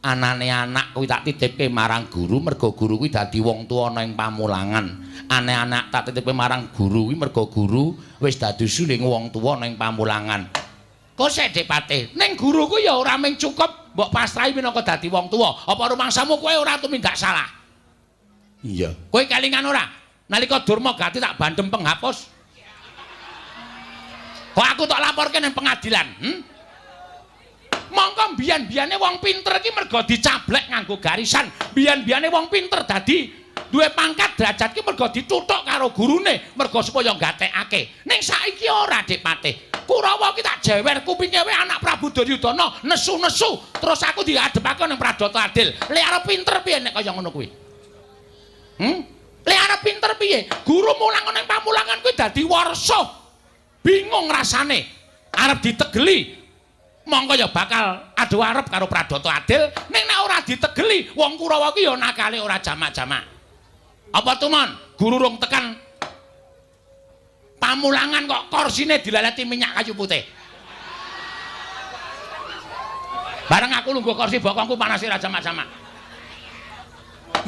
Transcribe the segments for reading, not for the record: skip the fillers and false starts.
Anane anak kuwi tak titipke marang guru mergo guru kuwi dadi wong tuwa ana ing pamulangan. Ane anak tak titipke marang guru kuwi mergo guru wis dadi suling wong tuwa ana ing pamulangan. Kok Dik Patih, ning guru ku ya ora mung cukup mbok pasrahi minangka dadi wong tuwa. Apa rumangsamu kowe ora tumindak salah? Iya. Kowe kelingan ora? Nalika Durma gati tak bandem penghapus. Kok aku tak laporke ning pengadilan? Hmm? Mongko mbiyen-mbiyene wong pinter iki mergo dicablek nganggo garisan. Mbiyen-mbiyene wong pinter dadi duwe pangkat derajat ki mergo dituthuk karo gurune, mergo supaya gatekake. Ning saiki ora, Dik Patih. Kurawa ki tak jewer kupinge wae anak Prabu Duryudana nesu-nesu, terus aku diadepake ning Pradata Adil. Le arep pinter piye nek kaya ngono kuwi? Hmm? Le arep pinter piye? Guru mulang ning pamulangan kuwi dadi warsa. Bingung rasane. Arep ditegeli mongko ya bakal adu arep karo Pradata Adil, ning nek ora ditegeli wong Kurawa ki ya nakale ora jamak-jamak. Apa tumon? Guru rung tekan pamulangan kok korsine dilaleti minyak kayu putih. Bareng aku lungguh kursi bokongku panas ora jamak-jamak.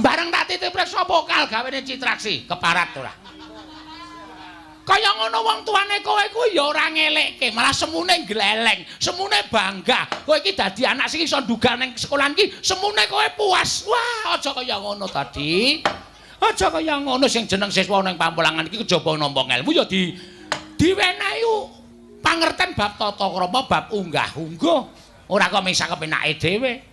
Bareng tak titip reksa pokal gawene Citraksi, keparat ora. Kaya ngono wong tuane kowe kuwi ya ora ngelekke, malah semune gleleng, semune bangga. Kowe iki dadi anak sing iso ndugal ning sekolahan iki, semune kowe puas. Wah, aja kaya ngono tadi. Aja kaya ngono sing jeneng siswa ning pamulangan iki kejaba nampa ngelmu ya di diwenehi pangerten bab tata krama, bab unggah-ungguh. Ora kok mung sak kepenake dhewe.